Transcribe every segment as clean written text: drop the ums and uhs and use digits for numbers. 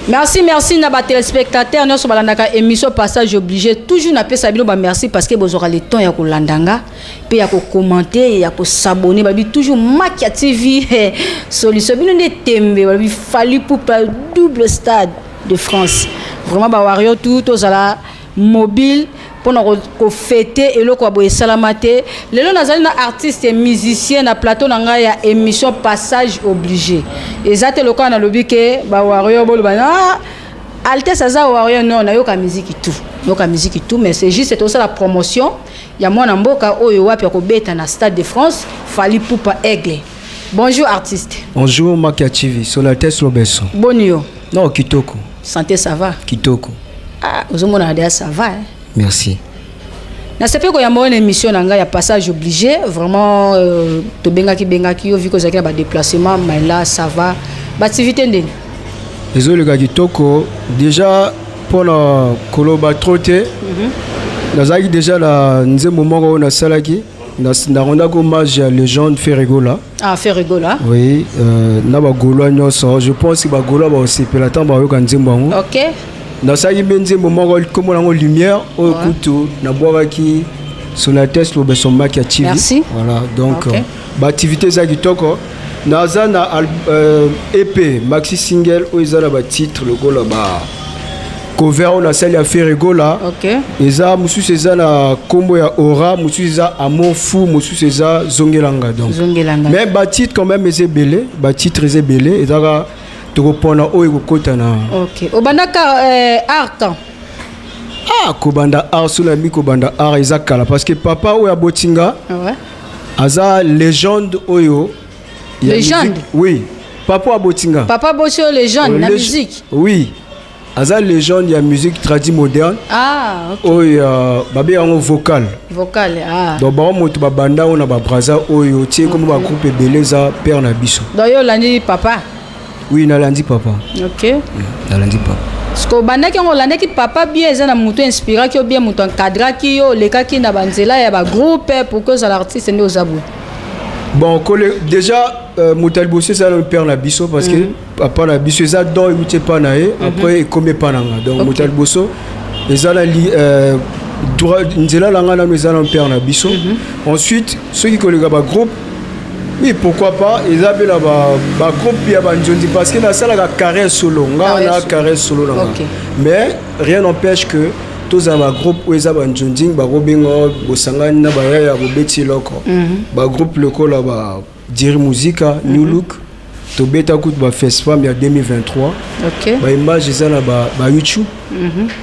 Merci, merci na batéléspectateur nyonso balandaka émission Passage Obligé. Toujours napesa bino bamerci parce que bozwaka le temps ya kolanda nga mpe ya kocommenter, ya kos'abonner. Balobi toujours Makia TV solution. Bino nde tembe. Balobi Fally Ipupa, double Stade de France. Vraiment, bawarrior tout, tozala mobile mpona kofêter eloko ya boye esalama te. Lelo nazali na artiste musicien na plateau na ngai ya émission Passage Obligé. Eza te lokola nalobi ke bawarrior boloba: "Ah, Altesse aza warrior." Non, nayoka musique tout, nayoka musique tout, mais c'est juste tosala promotion ya mwana mboka oyo wapi akobeta na Stade de France, Fally Ipupa Aigle. Bonjour artiste. Bonjour Makia TV, sur la tête Lobeso. Boni yo? Non, kitoko. Santé, ça va? Kitoko. Ah, ozomona deya, ça va, hein? Merci. Nasepeli koyamba oyo na émission na ngai ya Passage Obligé. Vraiment, tobengaki bengaki yo, vu kozalaki na badéplacement, mais là ça va. Baactivité ndeni? Ezoleka kitoko. Déjà, mpona koloba trop te, nazalaki déjà na nzembo moko oyo nasalaki, narendaki hommage ya légende Ferre Gola. Ah, Ferre Gola. Oui, na bagaulois nyonso. Je pense que bagaulois baosepela ntango bayoka nzembo yango. Nasalaki mpe nzembo moko, nkombo nango Lumière, oyo kutu nabwakaki Sonates Lobeso Maki ya TV. Merci. Voilà, donc baactivité eza kitoko. Naza na EP maxi single oyo eza na batitre lokola ba cover oyo nasali ya Ferre Gola. Eza mosusu eza na nkombo ya Aura, mosusu eza Amour Fou, mosusu eza Zongelanga. Donc Zongelanga. Mais batitre quand même eza ebele, batitre eza ebele, ezaka tokopona oyo ekokota na. Ok, obandaka art quand? Ah, kobanda art, so nami kobanda art eza kala, parce que papa oyo aboti nga aza légende oyo ya Légende? musique. Oui, papa oyo aboti nga. Papa bosi oyo légende na musique? Oui, aza légende ya musique tradi moderne. Ah, ok. Oyo babenga yango vocal. Vocal, ah. Donc bango moto babanda oyo na babraza oyo tie komo bagroupe ebele, eza père na biso. Donc yo olandi papa? Oui, nalandi papa. Nalandi papa. Parce que obandaki yango, olandaki papa bien. Eza na moto inspiraki yo bien, moto encadraki yo, olekaki na banzela ya bagroupe pour que ozala artiste nde oza boye? Bon, kole déjà, moto ya liboso eza père na biso, parce que papa na biso eza don euti epa na ye, après ekomi epa na nga. Donc moto ya liboso eza na droit nzela na nga nano eza na père na biso. Ensuite, soki koleka bagroupe, oui, pourquoi pas, eza mpe na bagroupe ya banzonzi, parce que nasalaka carrière solo nga. Carrière Na solo. Carrière solo na nga. Mais rien n'empêche que tozala bagroupe oyo eza banzonzi, bakobenga bosangani na bayaya, bobeti eloko. Bagroupe lokola ba Diri Musica, New Look, tobeta kutu bafespam ya 2023. Baimage eza na ba YouTube.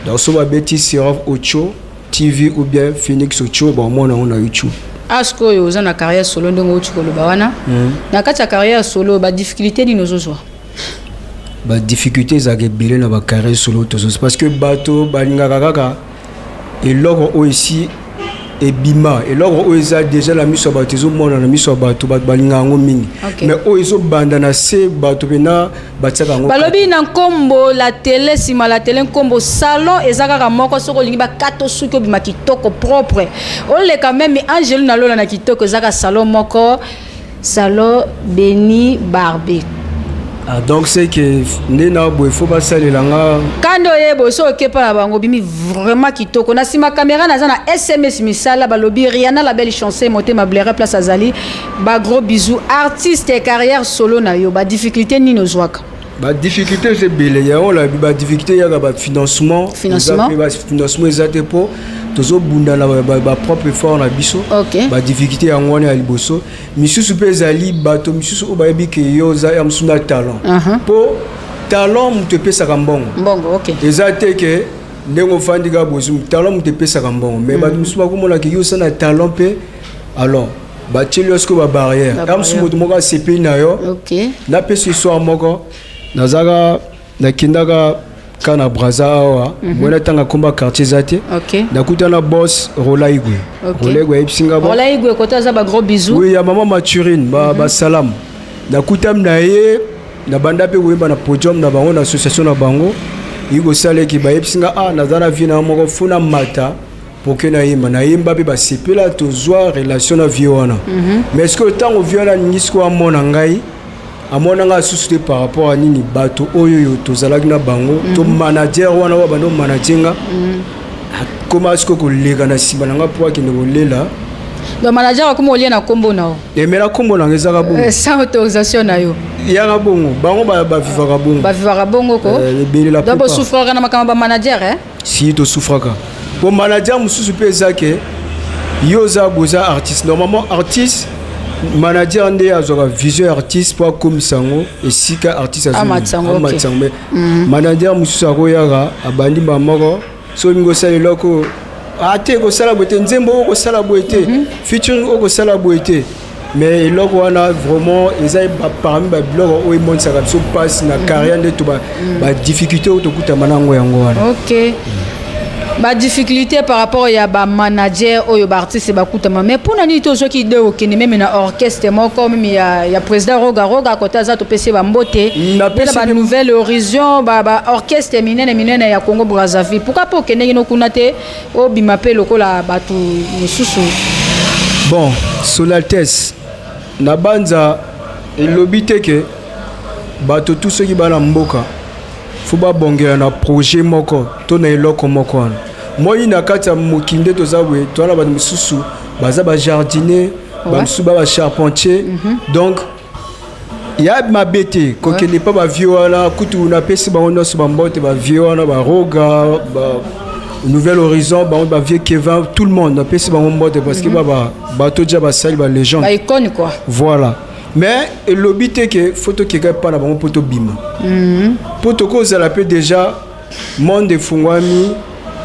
Donc so babeti Seraf Ocho TV ou bien Phoenix Ocho, baomona yango na YouTube. Ah, sikoyo oza na carrière solo, ndenge outi koloba wana. Na kati ya carrière solo, badifficulté nini ozozwa? Badifficulté ezalaka ebele na bacarrière solo tozosi, parce que bato balingaka kaka eloko oyo esi ebima, eloko oyo eza déjà na miso ya bato, ezomona na miso ya bato, bato balingaka yango mingi. Mais oyo ezobanda na se, bato mpena batiaka yango. Balobi na nkombo la tele, nsima la tele nkombo salon eza kaka moko. Soki olingi bakata suki obima kitoko, propre, oleka même angelu na lola na kitoko, eza kaka salon moko, salon Beni Barbe. Ah, donc c'est que nde na boye fo basalela nga. Kanda oyeba so okepa na bango, obimi vraiment kitoko. Na nsima caméra naza na SMS misala. Balobi Riana la belle chance, motema blere place azali. Bagros bisous. Artiste, carrière solo na yo, badifficulté nini ozwaka? Badifficulté eza ebele, yango labi badifficulté eyaka bafinancement. Financement. Bafinancement eza te, mpo tozobunda na bapropre effort na biso. Badifficulté yango wana ya liboso. Misusu mpe ezali bato misusu oyo bayebi ke yo oza ya mosusu na talent. Mpo talent moto epesaka mbongo. Mbongo, ok. Eza te ke ndenge ofandi kaka bozwi talent moto epesaka mbongo, mais bato mosusu bakomona ke yo oza na talent mpe, alors batieli yo sikoyo babarrière. Ya mosusu, moto moko asepeli na yo. Napesa histoire moko. Nazalaka, nakendaka ka na Braza awa, mwana ntango akomba quartier eza te. Nakutana boss Rola Igwe. Rola Igwe ayebisi nga bon. Rola Igwe kote aza, bagros bisous. Oui, ya mama Maturine, basalamu. Nakutami na ye, nabanda mpe koyemba na podium na bango, na association na bango. Eyi kosala eke bayebisi nga: "Ah, naza na vie na moko, fo namata pour ke nayemba." Nayemba mpe basepela, tozwa relation na vie wana. Mais sikoyo ntango vie wana alingi sikoyo amona ngai. Amonanga lisusu te par rapport à nini? Bato oyo oyo tozalaki na bango to manager wana oyo bando manager nga, akoma sikoyo koleka na nsima na nga mpo akende kolela. Donc manager akoma olia na nkombo na yo? Emela nkombo na nga, ezaka bongo. Sans autorisation na yo? Yaka bongo, bango bavivaka bongo. Bavivaka bongo ko. Ebele, la Donc plupart. Bosouffraka na makambo ya bamanager, eh? Si, tosouffraka po manager mosusu mpe eza ke yo oza boza artiste. Normalement artiste, manager nde azwaka vision ya artiste mpo akomisa yango esika artiste. Amatisa yango, ok. Amatisa yango. Mais manager mosusu akoyaka, abandi mbala moko: so olingi osala eloko ate, kosala boye te, nzembo oyo kosala boye te, featuring oyo kosala boye te. Mais eloko wana vraiment eza parmi babiloko oyo emonisaka biso mpasi na carrière, nde to badifficulté oyo tokutama nango, yango wana. Ok, badifficulté par rapport ya bamanager oyo baartiste bakutama. Mais mpona nini tozwaki idée okende même na orchestre moko, même ya président Roga Roga kote aza, topesi ye bambote, Napesi na banouvelle horizon, baorchestre minene minene ya Congo Brazzaville? Pourquoi mpo okendeki no kuna te, obima mpe lokola bato mosusu? Bon, son altesse na banza elobi te ke bato tu soki bana mboka fo babongela na projet moko to na eloko moko wana. Moi na kati ya mokili nde toza boye, toza na bato mosusu baza bajardinier, bamosusu ba bacharpentier. Donc ya mabe te kokende mpa bavieux wana. Kutu napesi bango nyonso bambote, bavieux wana, baroga ba Nouvel Horizon, bango bavieux Kevin, tout le monde, napesi bango mbote parce que ba bato dia basali balégende. Baicône quoi. Voilà, mais elobi te ke fo tokeka epa na bango mpo tobima, mpo tokozala mpe déjà monde efungwami,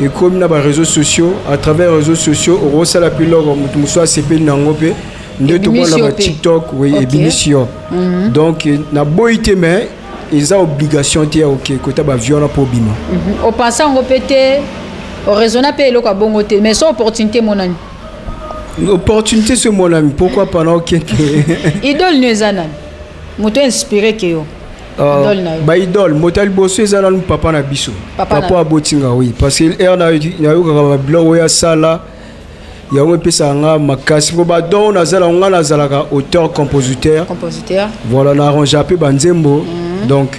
ekomi na baréseaux sociaux. À travers réseaux sociaux okosala mpe eloko, moto mosusu asepeli nango mpe nde tomona Ebimisi na yo mpe. baTikTok, oui. Ebimisi yo. Donc naboyi te, mais eza obligation te ya oke kota bavieux wana mpo obima. Opense yango mpe te, oraisonna mpe eloko ya bongo te, mais so opportunité emonani? Opportunité so emonami, pourquoi pas, na okende. Idole no eza nani? Moto inspiré ke yo, idole na yo? Baidole, moto ya liboso eza nanu papa na biso. Papa papa abotinga, oui, parce que ere nayokaka babiloko oyo asala, yango epesaka nga makasi, po badon nazala nga, nazalaka auteur compositeur. Compositeur. Voilà, na arrange mpe banzembo. Donc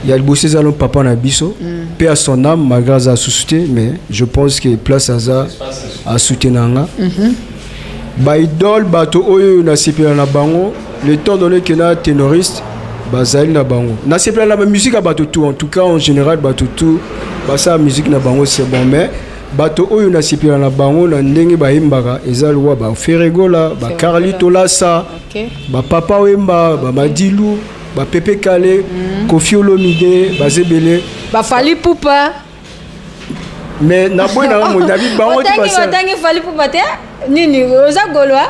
ya liboso eza nanu papa na biso, mpe à son âme, malgré aza asusu te, mais je pense que place aza asoutenir nga. Baidole, bato oyo nasepela na bango, le temps donné ke na ténoriste bazali na bango, nasepela na bamusique ya bato tout. En tout cas, en général, bato tout basala musique na bango, c'est bon. Mais bato oyo nasepela na bango na ndenge bayembaka eza lowa baFerre Gola, baCarlito Lasa, bapapa Wemba, baMadilu, baPepe Kale, Koffi Olomide, baza ebele. BaFally Ipupa. Mais naboyi nanga mo nabi bango ti Otangi basala. Otangi Fally Ipupa te, nini, oza Gaulois?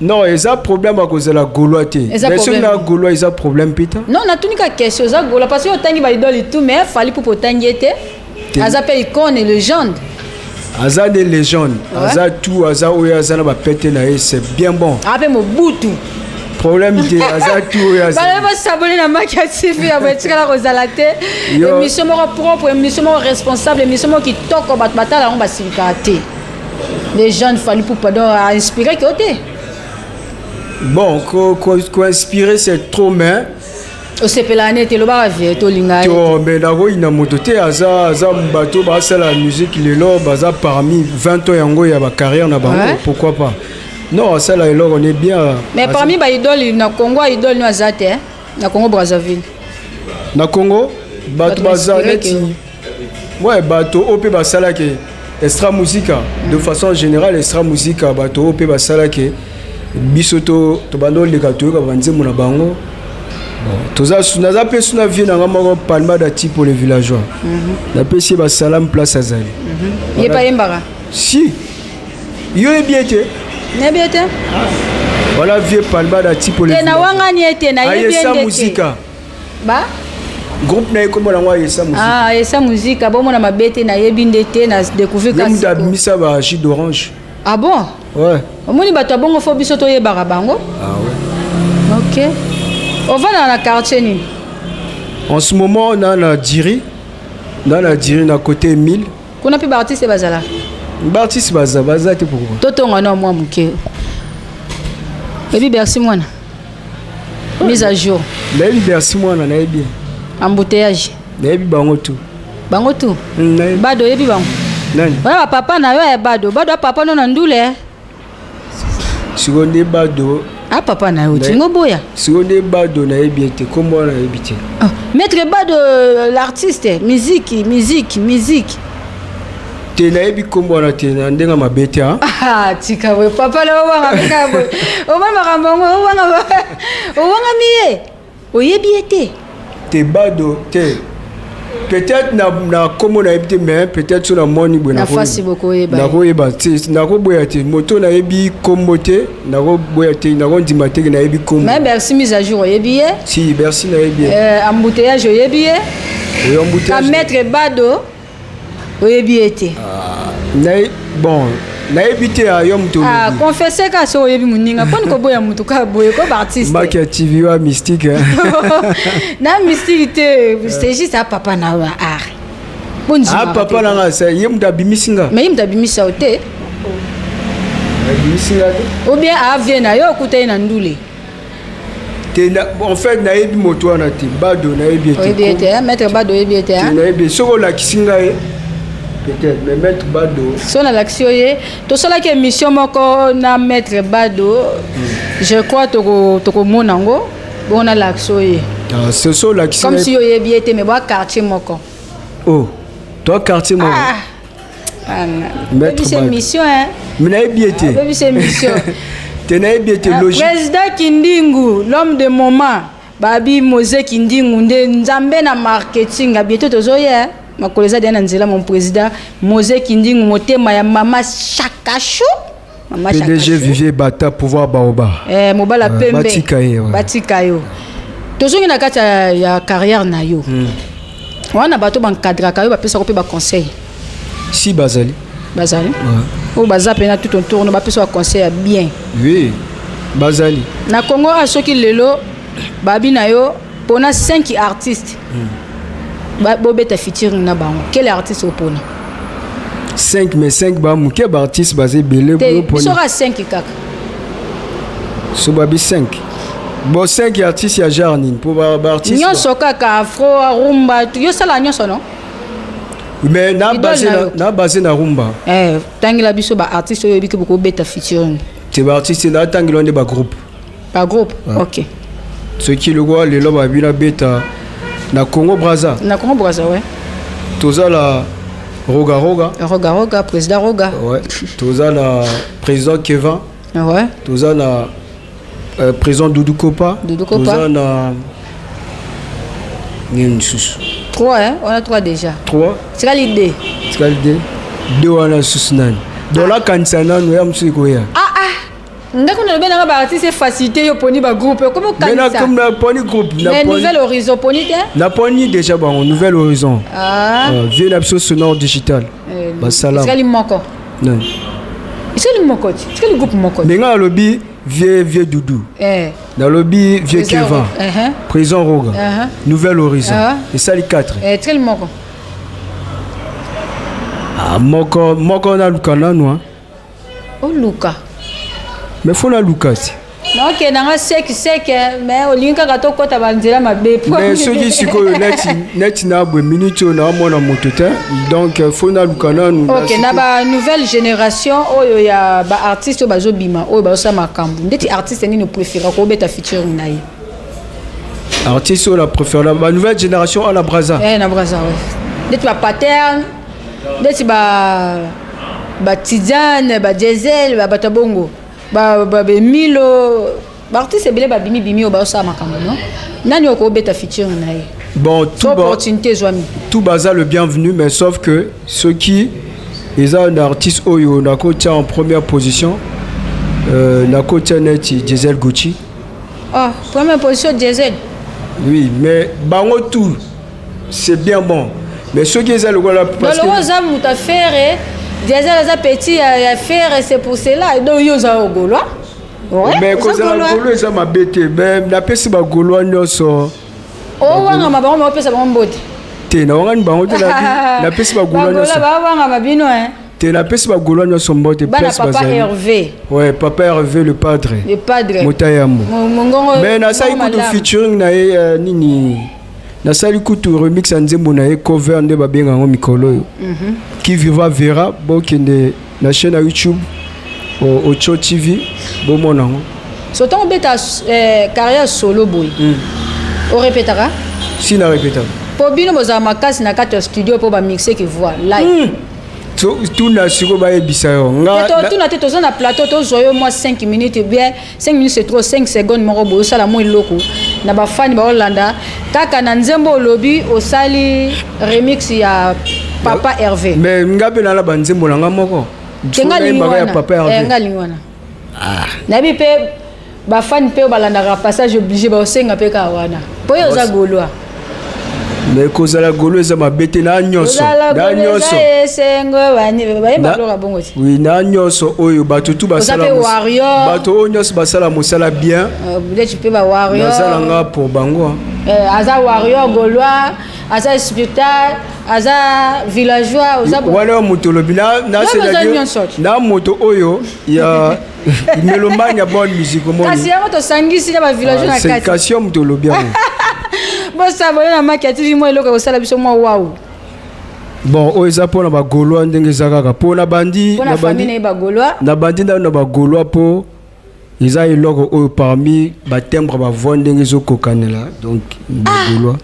Non, eza problème ya kozala Gaulois te. Eza Mais soki problème. na Gaulois, eza problème pita. Non, natuni ka question: oza Gaulois? Parce que otangi baidole tout, mais Fally Ipupa otangi ye te. Aza mpe icône, légende. Aza nde légende. Aza tout, aza oyo aza na bapete na ye, c'est bien bon. Aza mpe Mobutu. Problème te, aza tout oyo aza. Balobi bosabone na Maki ya TV ya boye etikala kozala te. Émission moko propre, émission moko responsable, émission moko kitoko, bato batala yango basilikaka te. Légende Fally Ipupa, donc ainspiré ke yo te? Bon, koinspirer, c'est trop, mais Osepelaka nete, elobaka vie tolinga ye. To mais nakoyina moto te. Aza bato basala musique lelo, baza parmi 20 ans yango ya bacarrière na bango. Pourquoi pas? Non, asala eloko ne bien. Mais parmi baidole na Congo, idole no aza te na Congo Brazzaville? Na Congo, bato Bato baza bainspiré neti, ouais, bato oyo mpe basalaki Extra Musica, de façon générale Extra Musica, bato oyo mpe basalaki biso to tobanda oleka, toyoka banzembo na bango. Bon, toza naza mpe su na vieux na nga moko, Palma Dati pour les villageois. Napesi ye basalam place azali. Ye mpe ayembaka? Si, yo yebi ye te? Nayebi ye te. Voilà, vieux Palma Dati pour les Te, villageois. Nawangani ye te, nayebi ye Ayesa nde te. Musika. Ba Groupe na ye kombo nango Ayesa Musika. Ah, Ayesa Musika, bomona mabe te, nayebi nde te, na découvrir. Ye moto Kasi abimisa ba jus d'orange. Ah bon? Ouais. Omoni, bato ya bongo fo biso toyebaka bango. Ah ouais. Ok, ovandaka na quartier nini? En ce moment na Diri, na Diri, na côté Emile. Kuna mpe baartiste bazala? Baartiste baza te, pourquoi? Totonga no mwa moke, ebi Bercy Mwana. Mise à jour. Nayebi Bercy Mwana, nayebi. Embouteillage. Nayebi bango tu. Bango tu. Nayebi. Bado, oyebi bango? Nani? Wana bapapa na yo ya Bado. Bado ya papa no na ndule. Sikoyo nde Bado. A papa na yo tingo boya. Sikoyo nde Bado, nayebi ye te, kombo wana nayebi te. Ah, maître Bado, l'artiste, musique, musique, musique. Te, nayebi kombo wana te, na ndenge mabe te, ah. Ah, tika boye, papa na obanga kaka boye, omoni makambo yango, obanga, obangami ye, oyebi ye te. Te, Bado te, peut-être na kombo nayebi te, mais peut-être so namoni boye. Na fasi bokoyeba ye. Nakoyeba te, nakoboya te. Moto nayebi kombo te, nakoboya te, nakondima te ke nayebi kombo. Mais Bercy Mise à jour, oyebi ye? Si, Bercy nayebi ye. Embouteillage, oyebi ye? Oyo Ka embouteillage. Maître Bado, oyebi ye te? Bon, nayebi te ya yo moto. Ah, olobi. Confesse ka so oyebi moninga, mponi koboya motu kaka boye ko baartiste. Maki ya TV wa mystique, hein. Na mystique te, c'est juste a papa na yo ya art. Ah, papa na nga sa ye moto abimisi nga. Mais ye moto abimisa yo te. Abimisi nga te. Ou bien avie na yo, okuta ye na ndule. Te, en fait nayebi moto wana te, Bado nayebi ye te. Oyebi ye te, hein? Maître Bado, oyebi ye te, Te. Hein? Nayebi ye, soki olakisi ngai peut-être, mais maître Bado. So nalakisi yo ye, tosalaki émission moko na maître Bado, je crois tokomona yango bongo, nalakisi yo ye. Ah, so olakisi Comme ngai. si oyebi ye te, mais boa quartier moko. Oh, toi, quartier moko. Ah. Ah, Maître oyebisi Bado. émission, hein? Mais nayebi ye te. Oyebisi émission. Te, nayebi ye te. Ah, logique. Président Kindingu, l'homme de moment, babi Mose Kindingu nde nzambe na marketing. Bientôt tozoya makolo eza deya na nzela. Mon président Mose Kindingu, motema ya mama Chakashu, mama PDG. Chakashu. Vivier Bata, pouvoir baoba. Eh, mobala pembe. Batika ye, ouais. Batika yo. Tozongi na kati ya carrière na yo wana, bato bankadraka yo, bapesaka mpe baconseil? Si, bazali. Bazali? Ouais. Oyo baza mpena tout autour no, bapesa baconseil ya bien? Oui, bazali. Na Congo a, soki lelo babi na yo mpona 5 artistes, bobeta featuring na bango, quel artiste opona? 5, mais 5 bamoke, baartiste baza ebele. Te, biso kaka 5 kaka. So babi 5, bon, 5 artiste ya genre nini? Mpo baartiste Nyonso kaka, afro, rumba, yosala nyonso, non? Mais na Idole basé na na, yo. na basé na rumba. Eh, tangela biso baartiste oyo oyebiki bokobeta featuring. Te, baartiste natangela nde bagroupe. Bagroupe, ok. Soki lokwa lelo babi nabeta na Congo Braza. Na Congo Braza, ouais. Toza na Roga Roga. Roga Roga, président Roga. Ouais. Toza na président Kevin. Toza na président Doudou Kopa. Doudou Kopa. Toza na nini lisusu? Trois, hein? On a trois déjà. 3. Tikali deux. Tikali deux. Deux wana lisusu nani? Donc nakanisa nanu, ya mosusu ekoya. Ah ah, ndako nalobi nanga baartiste, facilité yo poni bagroupe komi. Mais Okanisa. naponi groupe. Mais Nouvel Horizon, poni te? Naponi déjà bango, Nouvel Horizon. Ah. Vie na biso Sonore Digital. Basalam. Tikali moko. Nani? Tikali moko ti, tikali groupe moko ti. Me nga nalobi vieux Doudou. Eh. Nalobi vieux Président Kevin. Président Roga. Nouvel Horizon. Esali 4. Eh, tikali moko. Ah, moko moko naluka nanu, hein. Oluka. Mais faut naluka ti. Naokende nanga sec sec, mais olingi kaka tokɔta banzela mabe. Mais soki sikoyo neti na boye, minute oyo naomona moto te, donc faut naluka nanu. Ok, na ba nouvelle génération oyo ya baartiste oyo bazobima, oyo bazosala makambo, ndeti artiste nini opréféra kobeta featuring na ye? Artiste oyo na préfère ba nouvelle génération ana Braza? Eh, na Braza, we, ndeti bapaterne, ndeti ba batidiane, badiesel, babato ya bongo, bemilo, baartiste ebele babimi bimi oyo bazosala makambo, no, nani oyo kobeta featuring na ye? Bon, So tout ba, opportunité ezwami. Tout baza le bienvenu, mais sauf que soki eza un artiste oyo nakotia en première position, nakotia neti Diesel Gucci. Oh, première position Diesel? Oui, mais bango tout c'est bien bon, mais soki eza lokola parce que oza moto affaire, Diesel aza petit ya faire, c'est pour cela donc yo oza ogolwa. Mais kozala golo eza mabe te, mais napesi bagaulois nyonso. Owangama bango, ma opesa bango mbote. Te, nawangani bango te, napesi bagaulois nyonso. Bawangama bino, hein. Te, napesi bagaulois nyonso mbote. Bana Place papa bazali. Hervé. Ouais, papa Hervé le padre. Le padre. Motayambo. Mongongo. Mais nasali mongongo kutu malamu. featuring na ye, nini, nasali kutu remix ya nzembo na ye, cover nde babenga yango mikolo oyo. Qui vivra verra. Bokende na chaîne ya YouTube, Ocho TV, bomona yango. So ntango obeta carrière solo boye, orepetaka? Si, na répétaka. Mpo bino bozala makasi na kati ya studio mpo bamixe ke voix live. Tuna sikoyo, bayebisa yo nga. Totuna te, toza na plateau, tozwa yo mwa 5 minutes, bien 5 minutes c'est trop, 5 secondes moko boye, osala mwa eloko na bafani baolanda kaka na nzembo olobi osali remix ya papa Hervé. Mais nga mpe nala banzembo na nga moko. Te, nga alingi Nayembaka ya wana. papa Eh, Hervé. nga alingi wana. Nayebi mpe bafani mpe oyo balandaka Passage obligé baosenga mpe kaka wana, mpo oyo oza gaulois. Mais kozala gaulois eza mabe te, na nyonso. Ozala Na gaulois nyonso. eza esengo, bayemba biloko bongo ti. Oui, na nyonso oyo bato tu basala Oza mpe warrior. Bato oyo nyonso basala mosala bien. Neti mpe bawarrior. Naza nga pour bango, hein. Aza warrior gaulois, aza hospital, aza villageois, oza Wana oyo moto olobi na Yo c'est-à-dire boza nyonso. Na moto oyo ya mélomane ya bonne musique, omoni. Kasi yango tosangisi na bavillageois na kati. Kasi yo moto olobi yango. Bosabone na Maki ya TV, mwa eloko ekosala biso mwa wawu. Bon, oyo eza mpona bagaulois, ndenge eza kaka mpo na bandi. Mpo na Na famille na ye bagaulois. Na bandi ndano na bagaulois, mpo eza eloko oyo parmi batimbre, bavoix ndenge ezokokanela, donc bagaulois.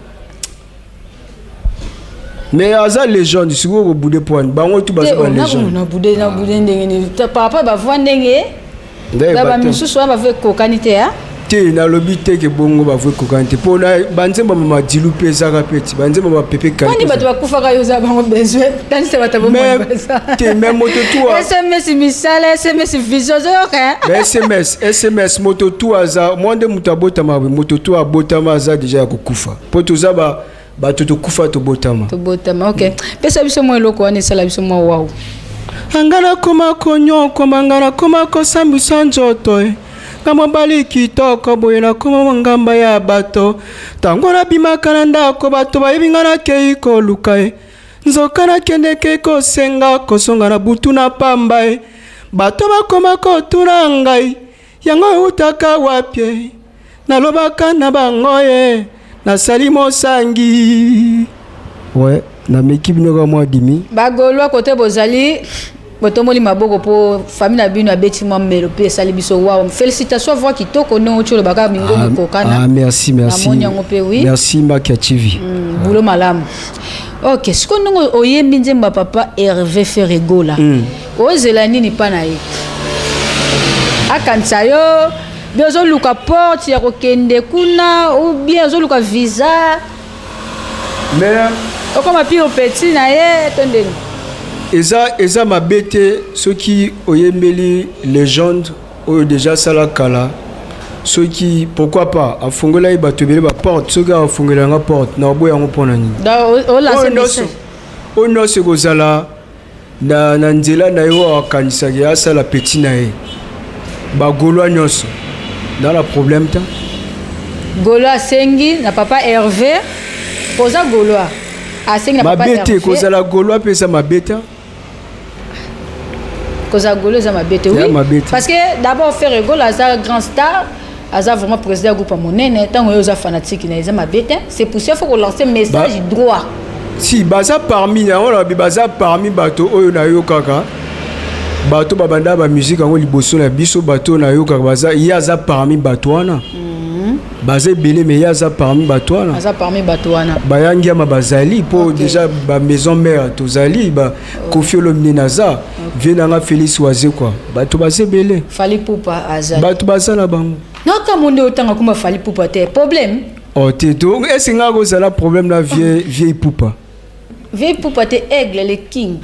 Mais aza légende, sikoyo kobude poane bango tu baza balégende. Na bude, na bude ndenge nini? Par rapport bavoix ndenge Nde na bamisusu wana, bavoix ekokani te a. Te, nalobi te ke bongo bavoix ekokani te, mpo na banzembo Madilu mpe ezaka mpe ti banzembo bapepe. Mponi bato bakufaka, yo oza bango besoin, tanisa bato bomoi baza. Te, mais moto tu SMS misala, SMS vision, ozoyoka? Mais SMS, SMS, moto tu aza mwa nde moto abotama boye, moto tu abotama aza déjà ya kokufa, mpo toza bato tokufa tobotama. Tobotama, ok. Pesa biso mwa eloko wana esala biso mwa wawu. Nga nakoma konyokoma, nga nakoma kosambwisa nzoto e. Nga mobali kitoko boye, nakoma ngamba ya bato. Ntango nabimaka na ndako, bato bayebi nga nakei koluka ye. Nzoka nakendeke kosenga, kozonga na butu na pamba e. Bato bakoma kotuna ngai yango eutaka wapi e. Nalobaka na bango ye nasali mosangi we, nameki bino kaka mwa dimi. Bagaulois kote bozali, botomboli maboko mpo famille na bino abeti mwa mbelo mpe esali biso waw. Félicitation, voix kitoko, ndenge oti olobaka mingongo ekokana. Ah, merci, merci. Namoni yango mpe, oui. Merci, Makia TV. Boulot malamu. Ok, sikoyo ndenge oyembi nzembo ya papa Hervé Ferre Gola, ozela nini mpa na ye? Akanisa yo bien, ozoluka porte ya kokende kuna ou bien ozoluka visa? Mais okoma pire petit na ye to ndeni? Eza mabe te soki oyembeli légende oyo déjà asala kala. Soki pourquoi pas afongola ye bato ebele baporte, soki afongola yanga porte na oboya yango, mpona nini? Donc olance Oyo nyonso message. Oyo nyonso ekozala na nzela na ye oyo akanisaki asala petit na ye. Bagaulois nyonso, na na problème te. Gaulois asengi na papa Hervé, oza gaulois, asengi na papa Mabe te. Hervé. Kozala gaulois mpe eza mabe te. Kozala gaulois eza mabe te. Ya Oui. Mabe te. Parce que d'abord Ferre Gola aza grand star, aza vraiment président ya groupe ya monene. Ntango oyo oza fanatique na, eza mabe te. C'est pour ça faut kolancer message droit. Si baza parmi yango, nalobi baza parmi bato oyo nayokaka, bato babanda bamusique yango liboso na biso, bato oyo nayokaka baza, ye aza parmi bato wana. Baza ebele, mais ye aza parmi bato wana. Aza parmi bato wana. Bayangiama bazali mpo déjà bamaison mère tozali, ba Koffi Olomide, naza vie nanga Félix Wazekwa, bato baza ebele. Fally Ipupa azali. Bato baza na bango. Nakambo nde otanga kuma Fally Ipupa te, problème? Oh te, to ese nga kozala problème na vie Ipupa? Vie Ipupa te, Aigle le King.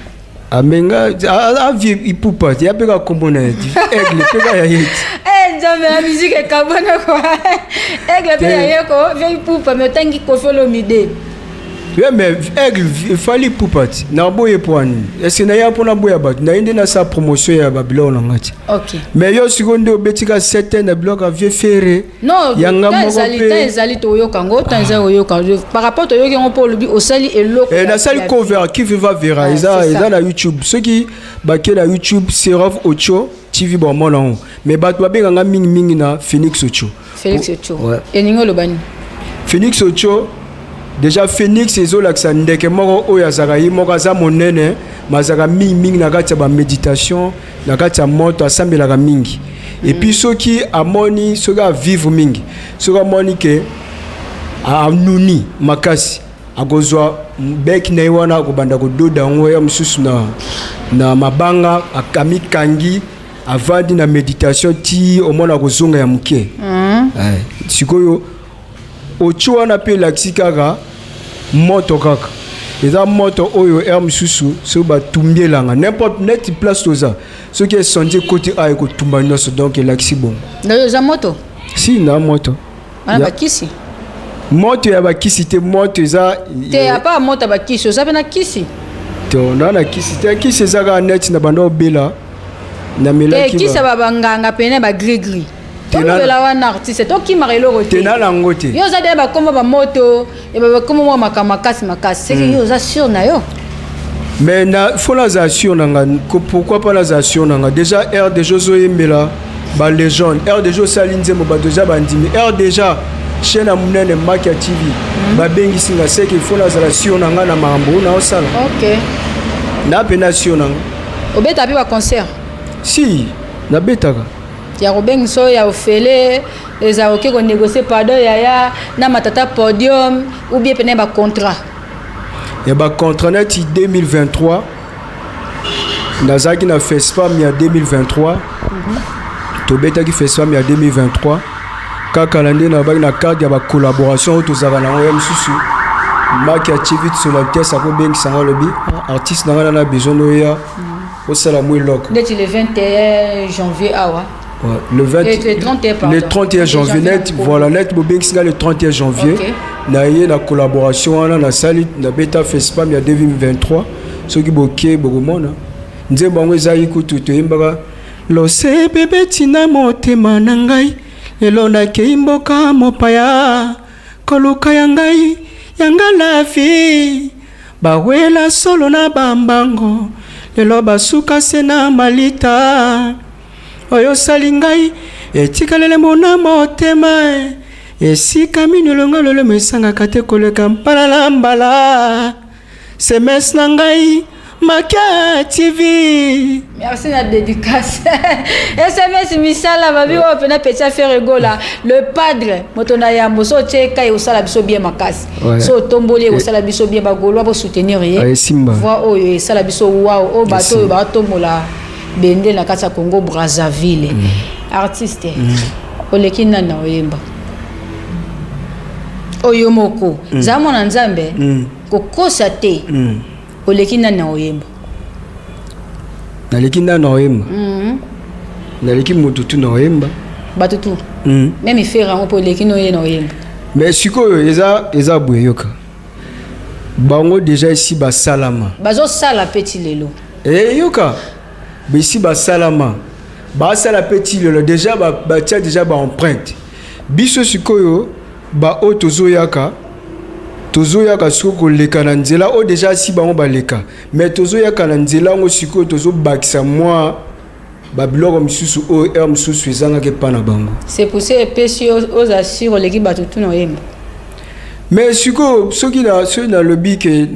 Amenga a vie Ipupa te, ya mpe ka kombo na ye ti Aigle mpe ka ya ye ti. Eh, Nzambe, la musique ekabwana kwa Aigle mpe Te. ya ye ko vie Ipupa, mais otangi Koffi Olomide. Ye, mais Aigle Fally Ipupa ti naboye po ani ese naya mpona boya bato, naye nde nasala promotion ya babiloko na nga ti. Mais yo sikoyo nde obetika sete na biloko ya vieux Ferre. Non. Yanga temps moko ezali mpe. Temps ezali, toyoka yango. Temps ezali, oyoka par rapport toyoki yango mpo olobi osali eloko. Nasali cover Qui vivra verra. Ah, Eza c'est ça. Eza na YouTube. Soki bake na YouTube, Serov Ocho TV, bomona yango. Mais bato babenganga mingimingi na Phoenix Ocho. Félix Ocho. Ouais. Eningi oloba nini? Phoenix Ocho, déjà Phoenix ezolakisa ndeke moko oyo azalaka ye moko, aza monene, ma azalaka mingimingi na kati ya baméditation, na kati ya moto, asambelaka mingi. Et puis soki amoni, soki avivre mingi, soki amoni ke anuni makasi, akozwa bec na ye wana, akobanda kododa yango ya mosusu na mabanga, amikangi, avandi na méditation ti omona akozonga ya moke. Sikoyo otio wana mpe elakisi kaka moto, kaka eza moto oyo aire mosusu soki batumbi elanga n'importe neti place toza, soki esondi ekoti a ekotumba nyonso. Donc elakisi bongo. Ndayo eza moto. Si na moto. Wana bakisi. Moto ya bakisi te, moto eza Te, apa moto ya bakisi, oza mpe na kisi. To na na kisi te. Kisi eza kaka neti na banda obela. Te. Namelaki. Kisi ya banganga pene bagrigri. Te. Tolobela wana, artiste, tokimaka eloko te te. Na yango te. Yo oza deya bakombo bamoto ya bakombo mwa makambo makasi makasi, seke yo oza sûr na yo. Mais na fo nazala sûr na nga. Pourquoi pas nazala sûr na nga? Déjà air, déjà ozoyembela balégende, air déjà osali nzembo, bato déjà bandimi, air déjà chaîne ya monene Maki ya TV babengisi nga, seke fo nazala sûr na nga na makambo oyo naosala. Na mpe na sûr na nga. Obeta mpe baconcert? Si, nabetaka. Ya kobengisa oyo ya ofele eza oke konégocie, pardon yaya, na matata podium ou bien pene bacontrat? Ya bacontrat neti 2023, nazalaki na Fespam ya 2023. Tobetaki Fespam ya 2023 kaka na nde nabaki na cadre ya bacollaboration oyo tozalaka nango. Ya mosusu Maki ya TV Solantes akobengisa nga, alobi: "Ah, artiste na nga na besoin oya osala mwa eloko." Ndeti le 21 janvier awa. Ouais, le 20. Et le 31, pardon. Le 31 janvier net. Janvier. Voilà, net bobengisi nga le 31 janvier. Na ye na collaboration wana nasali, nabeta Fespam ya 2023. Soki boke, bokomona nzembo yango ezalaki kutu toyembaka lose bebe ntina motema na ngai. Lelo nakei mboka mopaya koluka ya ngai yanga lavi, bawela solo na bambango, lelo basuka se na malita oyo osali ngai etikalele mona motema esika mino elonga lolemo esangaka te koleka mpala na mbala semese na ngai Makia TV. Merci na dédicace. SMS misala babi oyo mpena petit Ferre Gola le padre, moto na yambo. So otie kai, osala biso bien makasi. So otomboli, osala biso bien. Bagaulois bosoutenir ye. Ah, esimba. Voix oyo esala biso wow, oyo bato oyo batombola bende na kati ya Congo Brazzaville. Artiste, oleki nani na oyemba oyo moko? Zala mwana Nzambe, kokosa te. Oleki nani na oyemba? Naleki nda na oyemba? Naleki motu tu na oyemba. Bato tu? Même Ferre yango mpo oleki no ye na oyemba? Mais sikoyo eza boye, yoka, bango déjà esi basalama. Bazosala mpe ti lelo. Yoka, besi basalama, basala mpe ti lelo. Déjà batia déjà baempreinte. Biso sikoyo baoyo tozoyaka sikoyo koleka na nzela oyo déjà asi bango baleka, mais tozoyaka na nzela yango sikoyo, tozobakisa mwa babiloko mosusu oyo aire mosusu ezangaki epa na bango. C'est pour ça epesi yo oza sûr oleki bato tu na oyemba. Mais sikoyo soki nalobi ke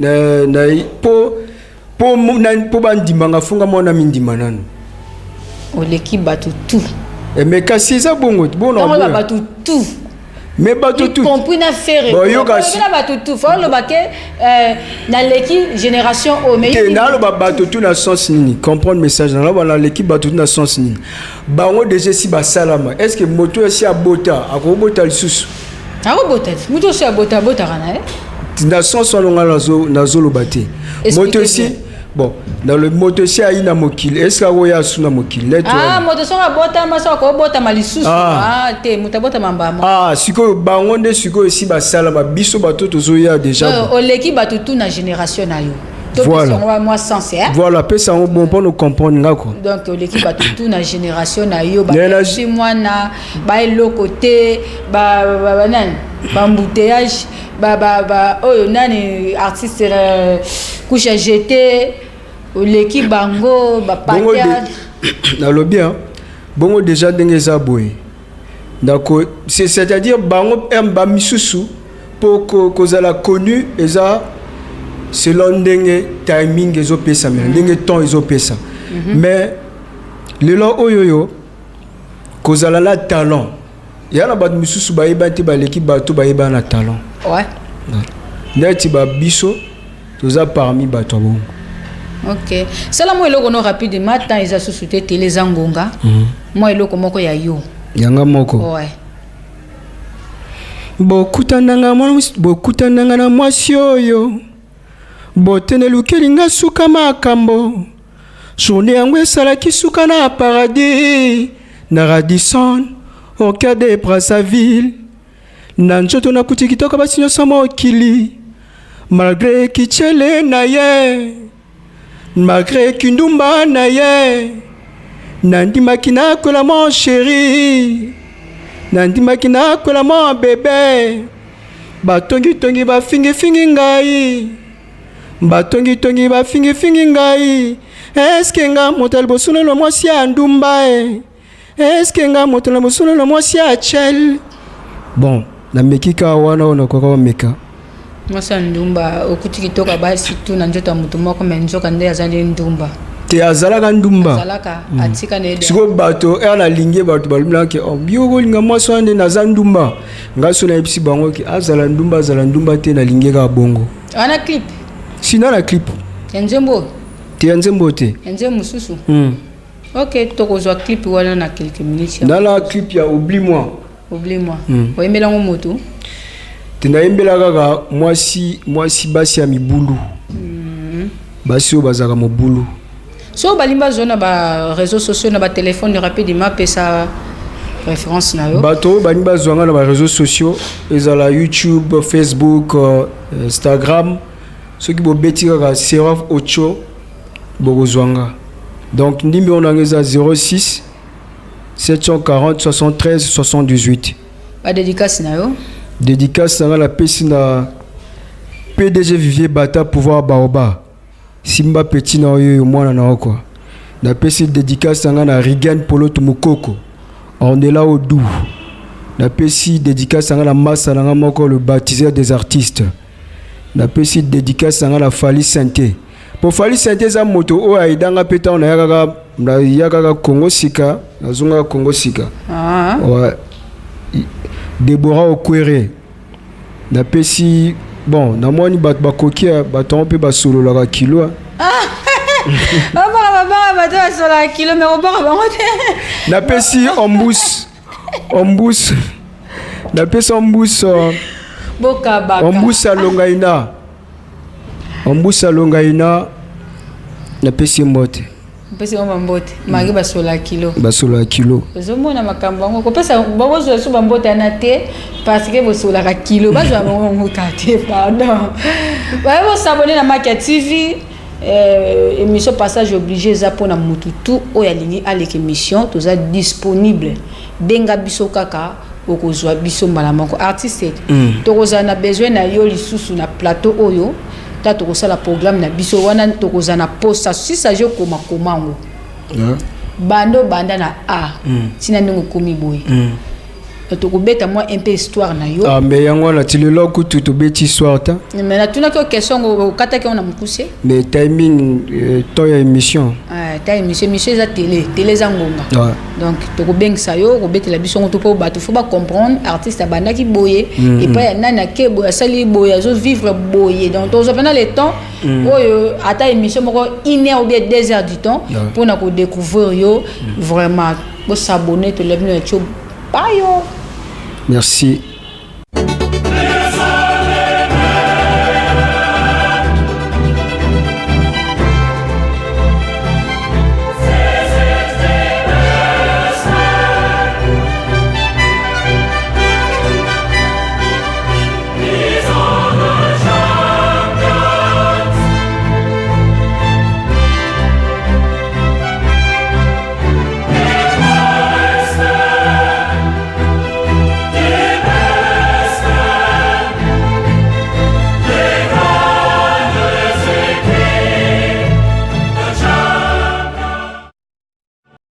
na po bandimanga, funga mwana mindima nano. Oleki bato tu. Mais kasi eza bongo bona. Ntango oloba bato tu, Mais bato y tu compris na Ferre. Bon, yoka. Na bato tu, fo oloba ke naleki génération oyo, mais Te, naloba bato tu na sens nini? Comprendre message, naloba naleki bato tu na sens nini? Bango déjà esi basalama. Est ce que moto esi abota akobota lisusu? Akobota te, moto oso abota abotaka na ye. Na sens wana nga nazoloba te. Expliquez Moto esi bien. Bon, na le moto esi ayi na mokili, est-ce akoya asu na mokili neti Ah, wana? Moto soki abotama, soki akobotama lisusu? Ah. Ah, te, moto abotama mbama. Ah, sikoyo bango nde sikoyo esi basalama, biso bato tozoya déjà. Donc, oleki bato tu na génération na yo. Voilà. Topesa mwa sens, eh? Voilà, pesa yango bon mpona comprendre nga quoi. Donc oleki bato tu na génération na yo. Mais Basi mwana baeloko te, nani, baembouteillage, oyo nani, artiste couche à jeter, oleki bango. Bongo Bapatia. Nalobi, hein, bongo déjà ndenge eza boye, ndako, c'est-à-dire bango bamisusu mpo kozala connu eza selon ndenge timing ezopesamela, ndenge temps ezopesa. Mais lelo oyo oyo kozala na talent ya na bato misusu bayeba te, baleki bato bayeba na talent. Neti babiso toza parmi bato ya bongo. Ok, sala mwa eloko no rapidement, temps eza susu te, tele eza ngonga. Mwa eloko moko ya yo. Yanga moko? Ouais. Bokutananga na mwasi oyo botene elukeli nga suka makambo. Journée yango esalaki suka na paradis na Radisson au cœur de Brazzaville. Na nzoto nakuti kitoko basi nyonso mokili, malgré kichele na ye, malgré kindumba na ye, nandimaki nakwela mon chéri, nandimaki nakwela mon bébé. Batongitongi bafingifingi ngai, batongitongi bafingifingi ngai. Eske nga moto ya liboso nano mwasi ya ndumba e? Eske nga moto na liboso nano mwasi ya chel? Bon, nameki kaka wana oyo nakoka komeka. Mwasi ya ndumba, okuti kitoko basi tu na nzoto ya moto moko, me nzoka nde aza nde ndumba. Te, azalaka ndumba. Azalaka, atika na ye. Sikoyo bato ere nalingi, bato balobelaki: "Oh, yo kolinga mwasi wana nde naza ndumba." Ngai so nayebisi bango ke azala ndumba, azala ndumba te, nalingi kaka bongo. Wana clip? Sina na clip. Ya nzembo oyo? Te, ya nzembo te. Ya nzembo mosusu. Ok, tokozwa clip wana na quelques minutes. Nala clip ya Oublie moi. Oublie moi. Oyembelango moto? Te, nayembela kaka mwasi, mwasi, basi ya mibulu, basi oyo bazalaka mobulu. So balingi bazwa na baréseaux sociaux, na batelefone, rapidement apesa référence na yo. Bato oyo balingi bazwa nga na baréseaux sociaux, ezala YouTube, Facebook, Instagram, soki bobeti kaka Seraf Ocho, bokozwa nga. Donc ndimbi oyo nanga eza 06 740 73 78. Badédicace na yo? Dédicace na nga, napesi na PDG Vivier Bata, Pouvoir Baoba, simba petit na oyo oyo mwana na yo kua. Napesi dédicace na nga na Rigan Poloto Mokoko Ornela Odu. Napesi dédicace na nga na masa na nga moko, le baptiseur des artistes. Napesi dédicace na nga na Fali Sante, po Fali Sante eza moto oyo ayidanga mpe ntango nayakaka, nayakaka Kongo sika, nazongaka Kongo sika. Ah. Ouais. Debora Okwere napesi. Bon, namoni bato bakoki ya bato yango mpe basololaka kilo. Babaka, babaka bato basolaka kilo, me kobaka bango te. Napesi ombus, ombus, napesi ombus Bokabaka. Ombus alongaina, ombus alongaina, napesi ye mbote. Mpesi bango bambote maki basolaka kilo. Basololaka kilo. Ozomona makambo yango, kopesa bakozwa so bambote wana te, parce que bosolaka kilo, bazwa bango bango te. Pardon, baye bosabone na Makia TV. Émission Passage obligé eza mpona motu tu oyo alingi aleka émission. Toza disponible, benga biso kaka, okozwa biso mbala moko. Artiste, tokozala na besoin na yo lisusu na plateau oyo. Ta tokosala programme na biso wana, tokozala na posa si sage okoma koma yango. Banda obanda na a ntina ndenge okomi boye. Tokobeta mwa un peu histoire na yo. Ah, mais yango wana ti lelo kutu tobeti histoire ta. Mais natunaki yo question ngo, okataki yango na mokuse. Mais timing, temps ya émission. Ah, ta émission, émission eza télé, télé eza ngonga. Donc tokobengisa yo, kobetela biso ngo to mpo bato faut bacomprendre artiste abandaki boye, epai ya nani, ake boye, asali boye, azovivre boye. Donc tozwa mpena le temps oyo, ata émission moko une heure ou bien 2 heures du temps, mpona kodécouvrir yo vraiment. Bosabone, tolebi no ya tio bayo. Merci.